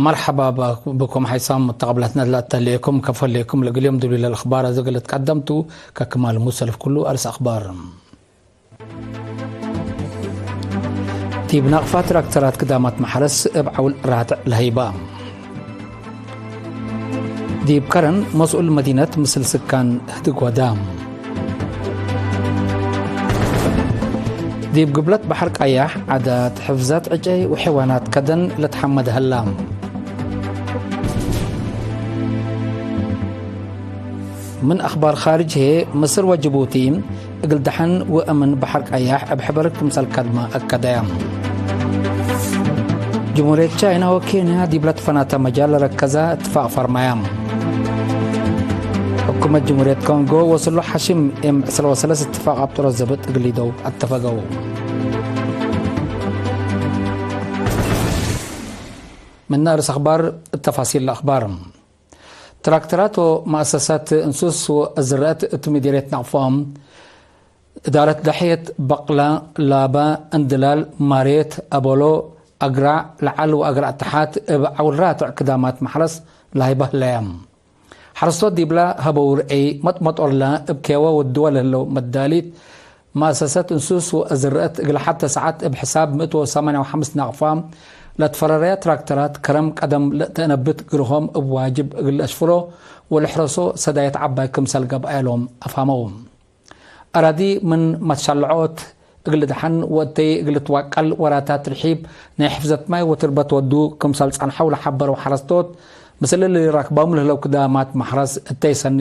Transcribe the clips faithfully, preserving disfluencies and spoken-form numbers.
መርሐባ ብኩም ሐይሳም ሙተቀብላትና ለአተሌኩም ከፈሌኩም። ለእግል ዮም ዲብሊ ለልአኽባር አዜ እግል ልትቀደም ቱ። ከክማል ሙሰልፍ ኩሉ አርስ አኽባር። ዲብ ናቅፋ ትራክተራት ክዳማት መሐረስ እብ ዐውል ራትዕ ለሀይባ። ዲብ ከረን መስኡል መዲነት ምስል ስካን ህድግ ወዳ። ዲብ ግብለት በሐር ቀያሕ ዐዳት፣ ሕፍዘት ዕጨይ ወሐይዋናት ከደን ለትሐመድ ሀላ። ምን አኽባር ኻርጅ ህዬ፣ ምስር ወጅቡቲ እግል ደሐን ወአምን በሐር ቀያሕ እብ ሕበር ክምሰል ከድመ አከደያ። ጅምሁርየት ቻይና ወኬንያ ዲብ ለትፈናተ መጃል ለረከዘ እትፋቅ ፈርመያ። ሕኩመት ጅምሁርየት ኮንጎ ወስሎ ሐሽም ኤም ዕስራ ወሰለስ እትፋቅ አብጥሮት ዘብጥ እግል ሊደው አተፈገው። ምነ አርስ አኽባር፣ ተፋሲል ለአኽባር። ትራክተራት ወመአሰሳት እንሱስ ወአዝረአት እት ምዲርየት ናቅፋ፣ እዳረት ዳሕየት፣ በቅላ፣ ላበ፣ እንድላል፣ ማሬት፣ አበሎ፣ አግራዕ ለዐል ወአግራዕ ተሓት እብ ዐውል ራትዕ ክዳማት መሐረስ ለሀይበ ህለየ። ሐረስቶት ዲብለ ሀበው ርአይ፣ መጥመጦርለ እብ ኬወ ወድወ ለህለው መዳሊት፣ መአሰሰት እንሱስ ወአዝረአት እግል ሐተ ሰዓት እብ ሕሳብ ምእት ወሰማንያ ወሐምስ ናቅፋ ለትፈረረያ ትራክተራት ከረም ቀደም ለተአነብት ግርሆም እብ ዋጅብ እግል ለአሽፍሮ ወለሕረሶ ሰዳየት ዐባይ ክምሰል ገብአዮም አፍሀመው። አራዲ ምን መትሸለዖት እግል ደሐን ወእተይ እግል ልትዋቀል ወራታት ርሒብ ናይ ሕፍዘት ማይ ወትርበት ወዱ ክምሰል ጸንሐው ለሐበረው ሐረስቶት፣ ምስል እሊ ራክባሙ ለህለው ክዳማት መሕረስ እተይ ሰኒ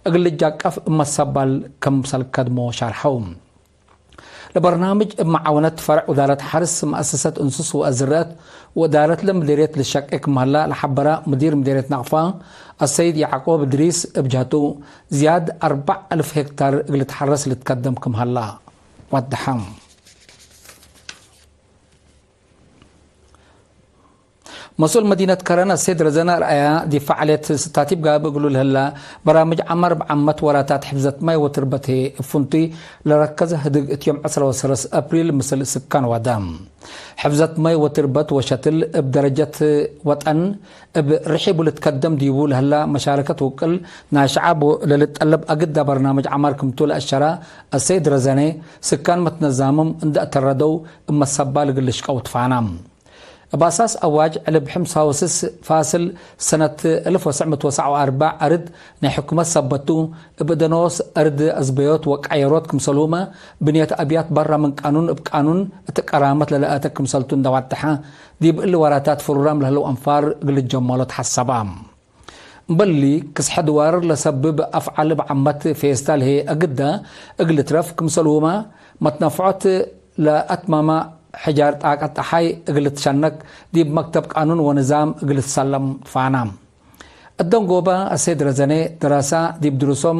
እግል ልጃቀፍ እብ መሰባል ክምሰል ከድሞ ሻርሐው። ለበርናምጅ እብ መዓወነት ፈርዕ ውዳረት ሐርስ፣ መአሰሰት እንሱስ ወአዝረአት ወእዳረትለ ምዴርየት ልሸቄ ክም ሀላ ለሐበረ ምዲር ምዴርየት ናቅፋ አሰይድ ያዕቆብ እድሪስ፣ እብ ጀህቱ ዝያድ አርበዕ አልፍ ሄክታር እግል ልትሐረስ ልትከደም ክም ሀላ ወደሐ። መስኡል መዲነት ከረን አሰይድ ረዘነ አርአያ፣ ዲብ ፈዓልየት ስታቲብ ጋብእ እግሉ ለህላ በራምጅ ዐመር እብ ዓመት ወራታት ሕፍዘት ማይ ወትርበት ህዬ እብ ፍንቱይ ለረከዘ ህድግ እት ዮም ዕስራ ወሰለስ አፕሪል ምስል ስካን ዋዳ። ሕፍዘት ማይ ወትርበት ወሸትል እብ ደረጀት ወጠን እብ ርሒቡ ልትከደም ዲቡ ለህላ መሻረከት ውቅል ናይ ሸዐብ ለልጠለብ አግዳ በርናምጅ ዐመር ክምቱ ለአሸረ አሰይድ ረዘነ፣ ስካን መትነዛምም እንደ አተረደው እብ መሰባል እግል ልሽቀው ትፋና። እብ አሳስ አዋጅ ዕልብ ሕምሳ ወስስ ፋስል ሰነት አልፍ ወትሰዕ ምእት ወሰብዓ ወአርበዕ አርድ ናይ ሕኩመት ሰበት ቱ፣ እብ እደኖስ አርድ አዝበዮት ወቀየሮት ክምሰልሁመ፣ ብንየት አብያት በረ ምን ቃኑን እብ ቃኑን እት ቀራመት ለለአተ ክምሰልቱ እንደ ዋደሐ፣ ዲብ እሊ ወራታት ፍሩራም ለህለው አንፋር እግል ልጀመሎ ተሐሰባ። እምበሊ ክስሐ ድዋር ለሰብብ አፍዓል እብ ዓመት ፌስታል ህዬ አግደ እግል ልትረፍ ክምሰልሁመ፣ መትነፍዖት ለአትማመ ሕጃር ጣቀት ጸሓይ እግል ልትሸነክ፣ ዲብ መክተብ ቃኑን ወንዛም እግል ልትሰለም ትፋና። እደንጎበ አሰይድ ረዘነ ደራሳ ዲብ ድሩሶም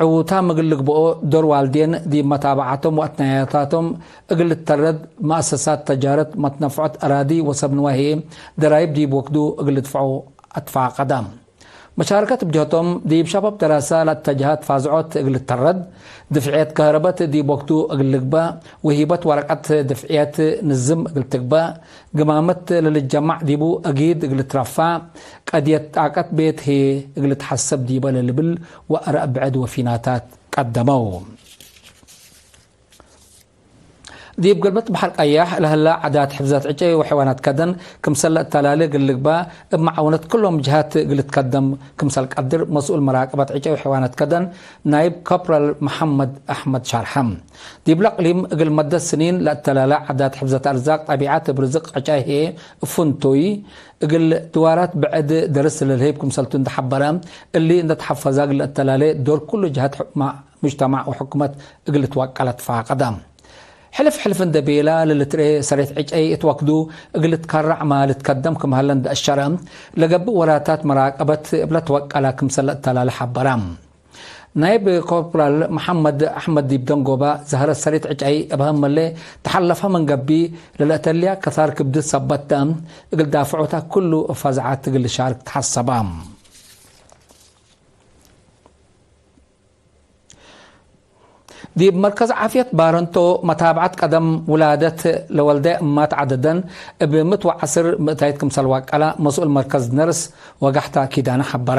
ዕዉታም እግል ልግብኦ፣ ዶር ዋልዴን ዲብ መታበዓቶም ወአትናያታቶም እግል ልትተረድ፣ መአሰሳት ተጃረት፣ መትነፍዖት አራዲ ወሰብ ንዋይ ህዬ ደራይብ ዲብ ወክዱ እግል ልድፍዖ አትፋቀደ። መሻርከት እብ ጀህቶም፣ ዲብ ሸባብ ደራሳ ለአተጅሀ ተፋዝዖት እግል ልተረድ፣ ድፍዕየት ከህረበት ዲብ ወክዱ እግል ልግበእ፣ ወሂበት ወረቀት ድፍዕየት ንዝም እግል ትግበእ፣ ግማመት ለልጀማዕ ዲቡ አጊድ እግል ልትረፋዕ፣ ቀድየት ጣቀት ቤት ህዬ እግል ልትሐሰብ ዲበ ለልብል ወአረእ ብዕድ ወፊናታት ቀደመው። ዲብ ገልበት በሐር ቀያሕ ለህላ ዐዳት ሕፍዘት ዕጨይ ወሐይዋናት ከደን ክምሰል ለአተላሌ እግል ልግበእ እብ መዓውነት ክሎም ጅሃት እግል ልትከደም ክምሰል ቀድር መስኡል መራቀበት ዕጨይ ወሐይዋናት ከደን ናይብ ኮፕራል መሐመድ አሕመድ ሻርሐ። ዲብለ እቅሊም እግል መደት ስኒን ለአተላለ ዐዳት ሕፍዘት አርዛቅ ጠቢዐት እብ ርዝቅ ዕጨይ ህዬ እብ ፍንቱይ እግል ድዋራት ብዕድ ደርስ ለልህይብ ክምሰልቱ እንደ ሐበረ፣ እሊ እንደ ተሐፈዛ እግል ለአተላሌ ዶር ኩሉ ጅሃት ሙጅተማዕ ወሕኩመት እግል ልትወቀለ ትፋቀደ። ሕልፍ ሕልፍ እንደ ቤላ ለልትርኤ ሰሬት ዕጨይ እት ወክዱ እግል ልትከረዕ መ ልትከደም ክም ሀለ እንደ አሸረ፣ ለገብእ ወራታት መራቀበት እብ ለትወቀለ ክምሰል ለእተላለ ሐበረ። ናይብ ኮርፖራል መሐመድ አሕመድ ዲብ ደንጎበ፣ ዘሀረት ሰሬት ዕጨይ እብ ሀመሌ ተሐለፈ ምን ገብእ፣ ለለአተልያ ከሳር ክብድት ሰበት ተ፣ እግል ዳፍዖታ ኩሉ እብ ፈዝዐት እግል ልሻርክ ተሐሰበ። ዲብ መርከዝ ዓፍየት ባረንቶ መታብዐት ቀደም ውላደት ለወልደ እማት ዐደደን እብ ምት ወዐስር ምእታይት ክምሰል ዋቀላ መስኡል መርከዝ ነርስ ወጋሕታ ኪዳነ ሐበረ።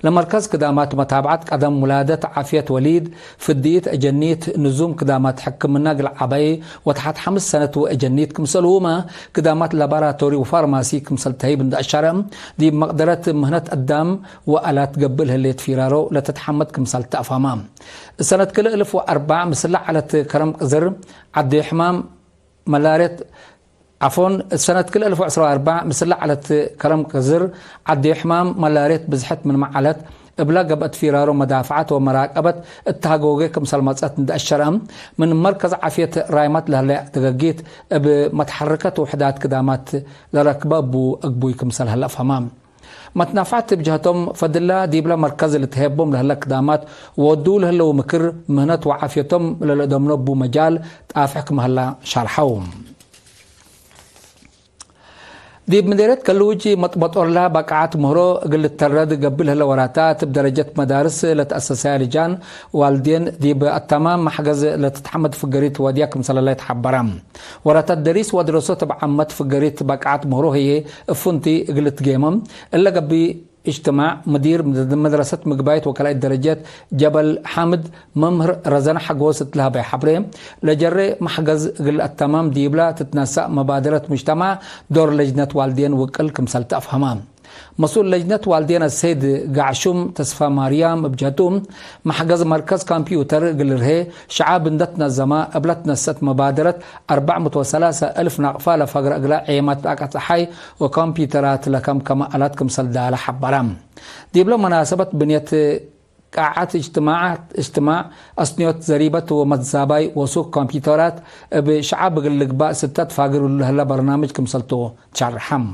ለመርከዝ ክዳማት መታብዐት ቀደም ውላደት ዓፍየት ወሊድ፣ ፍድይት፣ አጀኒት፣ ንዙም ክዳማት ሕክምና እግል ዐበይ ወተሐት ሐምስ ሰነት ወአጀኒት ክምሰልሁመ ክዳማት ላባራቶሪ ወፋርማሲ ክምሰል ተህይብ እንደ አሻረ፣ ዲብ መቅደረት ምህነት አዳም ወአላት ገብእ ለህሌት ፊራሮ ለትትሐመድ ክምሰል ተአፋማ። ሰነት ክልኤ እልፍ ወአርበዕ ምስለ ዐለት ከረም ቅዝር ዐዲ ሕማም መላርየት፣ ዐፎን፣ ሰነት ክልኤ እልፍ ወዕስራ ወአርበዕ ምስለ ዐለት ከረም ቅዝር ዐዲ ሕማም መላርየት ብዝሐት ምንመ ዐለት፣ እብላ ገብአት ፊራሮ መዳፍዐት ወመራቀበት እትሃጎጌ ክምሰል መጽአት እንደ አሸረ፣ ምን መርከዝ ዓፍየት ራይማት ለህለ ደገጊት እብ መትሐርከት ውሕዳት ክዳማት ለረክበ እቡ እግቡይ ክምሰል ህለ አፍሀማ። መትናፍዐት እብ ጀህቶም፣ ፈድላ ዲብለ መርከዝ ልትሄቦም ለህለ ክዳማት ወወድዉ ለህለው ምክር፣ ምህነት ወዓፍየቶም ለልአደምኖ እቡ መጃል ጣፍሕ ክም ሀላ ሻርሐው። ዲብ ምዴርየት ከሉጅ መጥበጦርላ በቃዓት ምህሮ እግል ልተረድ ገብእ ለህለ ወራታት እብ ደረጀት መዳርስ ለተአሰሰያ ልጃን ዋልዴን ዲብ አታማም መሕገዝ ለትትሐመድ ፍገሪት ወድያ ክምሰለ ለይትሐበረ። ወራታት ደሪስ ወድረሶት እብ ዓመት ፍገሪት በቃዓት ምህሮ ህዬ እፉንቲ እግል ልትጌመ እለ ገብእ እጅትማዕ፣ ምዲር መድረሰት ምግባይት ወከላይት ደረጀት ጀበል ሓምድ መምህር ረዘነ ሐጎስ እት ለሀበየ ሐብሬ፣ ለጀሬ መሕገዝ እግል አታማም ዲብላ ትትነሳእ መባደረት ሙጅተማዕ ዶር ለጅነት ዋልዴን ውቅል ክምሰል ተአፍሀማ። መስኡል ለጅነት ዋልዴን አሰይድ ጋዕሹም ተስፋ ማርያም እብ ጀህቱ፣ መሕገዝ መርከዝ ካምፕዩተር እግል ርሄ ሸዓብ እንደ ትነዘማ እብለ ትነሰአት መባደረት አርበዕ ምእት ወሰላሰ እልፍ ናቅፋ ለፈግረ እግለ ዔማት ጣቀት ጸሓይ ወኮምፒተራት ለከምከመ አላት ክምሰል ዳለ ሐበረ። ዲብለ መናሰበት ብንየት ቃዓት እጅትማዕ፣ እጅትማዕ፣ አስንዮት ዘሪበት ወመትዛባይ ወሱቅ ኮምፒተራት እብ ሸዓብ እግል ልግባእ ስተት ፋግር እሉ ለህለ በርናምጅ ክምሰልቱ ትሸርሐም።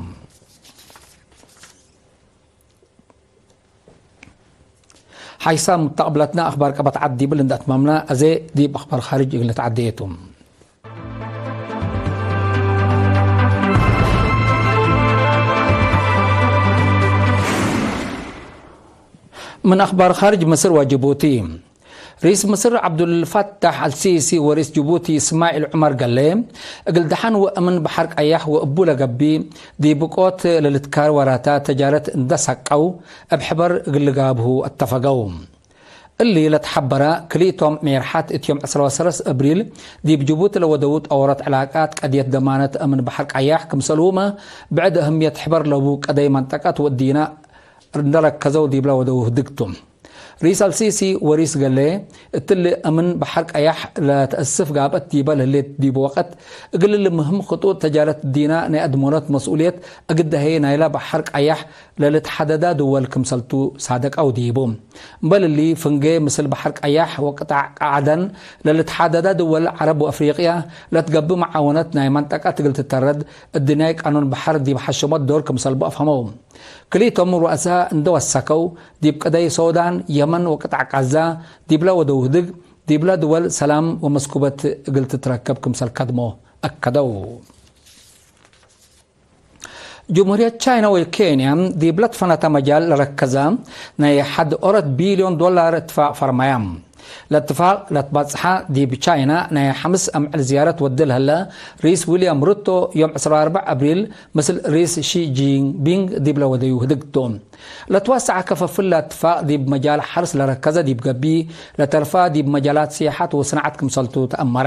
ሓይሳም ሙተቅብለትና አክባር ቀበት ዐድ ዲብል እንደ አትማምና፣ አዜ ዲብ አክባር ካርጅ እግል ንትዓደየ ቱ። ምን አክባር ካርጅ፣ ምስር ወጅቡቲ። ርኢስ ምስር ዐብዱልፋታሕ አልሲሲ ወርኢስ ጅቡቲ እስማዒል ዑመር ገሌ፣ እግል ደሐን ወእምን በሐር ቀያሕ ወእቡ ለገብእ ዲብ ቆት ለልትካር ወራታት ተጃረት እንደ ሳቀው፣ እብ ሕበር እግል ልጋብሁ አተፈገው። እሊ ለትሐበረ፣ ክልኢቶም ሜርሐት እት ዮም ዕስራ ወሰለስ እብሪል ዲብ ጅቡቲ ለወደዉ ጠወረት ዕላቃት ቀድየት ደማነት እምን በሐር ቀያሕ ክምሰልሁመ፣ ብዕድ እህምየት ሕበር ለቡ ቀደይ መንጠቀት ወእዲነ እንደ ረከዘው ዲብለ ወደዉ ህድግ ቱ። ርኢስ አልሲሲ ወርኢስ ገሌ፣ እትሊ እምን በሐር ቀያሕ ለተአስፍ ጋብአት ዲበ ለህሌት ዲብ ወቀት፣ እግል እሊ ምህም ክጡጥ ተጃረት ዲነ ናይ አድሞነት መስኡልየት እግል ደሀየ ናይለ በሐር ቀያሕ ለልትሐደዳ ድወል ክምሰልቱ ሳደቀው ዲቡ። እምበል እሊ፣ ፍንጌ ምስል በሐር ቀያሕ ወቅጣዕ ዐደን ለልትሓደዳ ድወል ዐረብ ወአፍሪቅያ ለትገብእ መዓወነት ናይ መንጠቀት እግል ትተረድ፣ እድንያይ ቃኑን በሐር ዲብ ሐሽመት ዶር ክምሰልቡ አፍሀመው። ክልኢቶም ሩአሰ እንደ ወሰከው፣ ዲብ ቅደይ ሶዳን፣ የመን ወቅጣዕ ቃዛ ዲብለ ወደው ህድግ፣ ዲብለ ድወል ሰላም ወመስኩበት እግል ትትረከብ ክምሰል ከድሞ አከደው። ጅምሁርየት ቻይና ወኬንያ ዲብ ለትፈነተ መጃል ለረከዘ ናይ ሐድ ኦረት ቢልዮን ዶላር እትፋቅ ፈርመያ። ለእትፋቅ ለትባጽሐ ዲብ ቻይና ናይ ሐምስ አምዕል ዝያረት ወዴ ለህለ ርኢስ ዊልያም ሩቶ ዮም ዕስራ ወአርበዕ አብሪል ምስል ርኢስ ሺ ጂንፒንግ ዲብለ ወደዩ ህድግ ቱ። ለትወሰዐ ከፈፍል ለእትፋቅ ዲብ መጃል ሐርስ ለረከዘ ዲብ ገብእ፣ ለተርፋ ዲብ መጃላት ሲያሐት ወስናዐት ክምሰልቱ ተአመረ።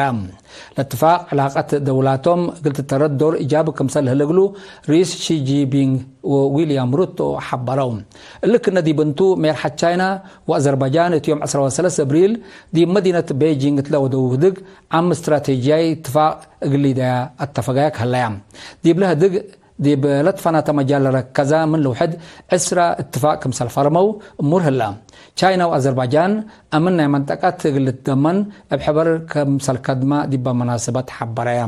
ለእትፋቅ ዕላቀት ደውላቶም እግል ትተረድ ዶር ኢጃቢ ክምሰል ለህለ እግሉ ርኢስ ሺ ጂንፒንግ ወዊልያም ሩቶ ሐበረው። እሊ ክነ ዲብ እንቱ፣ ሜርሐት ቻይና ወአዘርባጃን እት ዮም ዕስራ ወሰለስ እብሪል ዲብ መዲነት ቤጂንግ እትለ ወደው ህድግ ዓም እስትራቴጂያይ እትፋቅ እግል ሊደያ አተፈጋያ ከህለያ። ዲብለ ህድግ ዲብ ለትፈናተ መጃል ለረከዘ ምን ልውሕድ ዕስራ እትፋቅ ክምሰል ፈርመው እሙር ህለ። ቻይና ወአዘርባጃን አምን ናይ መንጠቀት እግል ልትደመን እብ ሕበር ክምሰል ከድመ ዲበ መናስበት ሐበረየ።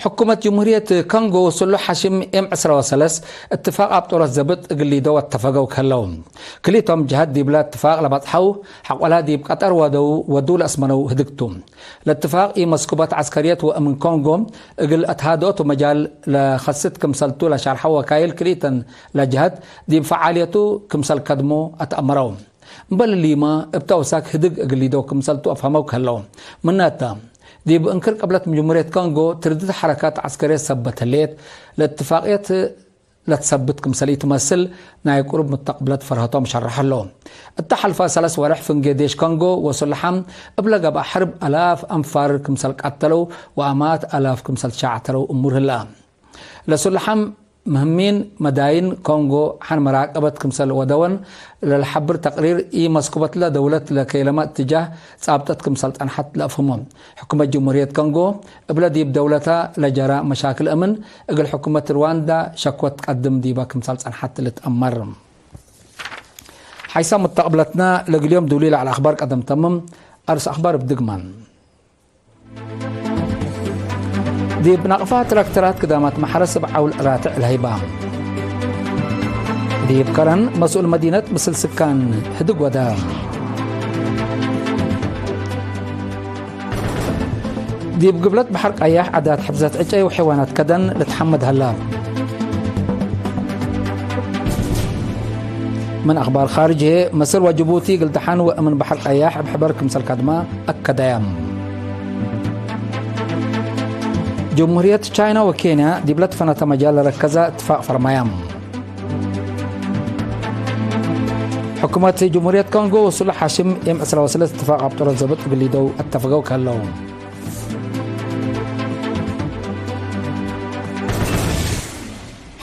ሕኩመት ጅምሁርየት ኮንጎ ወስሉሕ ሐሽም ኤም ዕስራ ወሰለስ እትፋቅ አብጦረት ዘብጥ እግል ሊደው አተፈገው ከህለው። ክልኢቶም ጀሀት ዲብለ እትፋቅ ለበጽሐው ሐቆላ ዲብ ቀጠር ወደው ወዱ ለአስመነው ህድግ ቱ። ለእትፋቅ ኢመስኩበት ዐስከርየት ወእምን ኮንጎ እግል አትሃድኦት ወመጃል ለከስት ክምሰልቱ ለሸርሐው ወካይል ክልኢተን ለጀሀት ዲብ ፈዓልየቱ ክምሰል ከድሞ አትአመረው። እምበል እሊመ እብ ተአውሳክ ህድግ እግል ሊደው ክምሰል ቱ አፍሀመው ከህለው። ምናተ፣ ዲብ እንክር ቅብለት ጅምሁርየት ኮንጎ ትርድት ሐረካት ዐስከርየት ሰበት ህሌት፣ ለእትፋቅየት ለትሰብት ክምሰል ኢትመስል፣ ናይ ቅሩብ ሙስተቅብለት ፈርሀቶም ሸረሐ ህለው። እተ ሐልፈ ሰለስ ወሬሕ ፍንጌ ዴሽ ኮንጎ ወሱልሓም እብ ለገብአ ሐርብ አላፍ አንፋር ክምሰል ቀተለው ወአማት አላፍ ክምሰል ሻዕተረው እሙር ህለ። ለሱልሓም ምህሚን መዳይን ኮንጎ ሐን መራቀበት ክምሰል ወደወን ለልሐብር ተቅሪር፣ ኢመስኩበትለ ደውለት ለከይለመ እትጃህ ጻብጠት ክምሰል ጸንሐት ለአፍህሞ። ሕኩመት ጅምሁርየት ኮንጎ እብለ ዲብ ደውለታ ለጀራ መሻክል አምን እግል ሕኩመት ርዋንዳ ሸክወት ትቀድም ዲበ ክምሰል ጸንሐት ልትአመር። ሐይሰ ሙስተቅብለትና ለእግል ዮም ዱሊ ለዐለ አኽባር ቀደም ተምም። አርስ አኽባር እብ ድግማን። ዲብ ናቅፋ ትራክተራት ክዳማት መሐረስ እብ ዐውል ራትዕ ለሀይባ። ዲብ ከረን መስኡል መዲነት ምስል ስካን ህድግ ወደ። ዲብ ግብለት በሐር ቀያሕ ዓዳት ሕፍዘት ዕጨይ ወሐይዋናት ከደን ልትሐመድ ሀላ። ምን አኽባር ኻርጅ ህዬ፣ ምስር ወጅቡቲ እግል ደሐን ወእምን በሐር ቀያሕ እብ ሕበር ክምሰል ከድማ አከደያም። ጅምሁርየት ቻይና ወኬንያ ዲብ ለትፈነተ መጃል ለረከዘ እትፋቅ ፈርመያም። ሕኩመት ጅምሁርየት ኮንጎ ወሱሉሕ ሐሽም ኤም ዕስራ ወሰለስ እትፋቅ አብጦረ ዘብጥ እግል ሊደው አተፍገው ከህለው።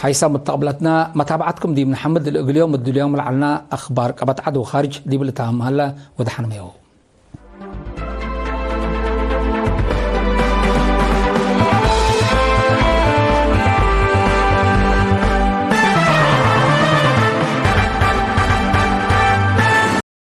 ሐይሰ ሙስተቅብለትና መታብዐትኩም ዲብ ነሐምድ፣ ለእግል ዮም እድልዮም ለዐልና አኽባር ቀበት ዐድ ወኻርጅ ዲብ ልታህም ሀለ። ወደሐን ሜው።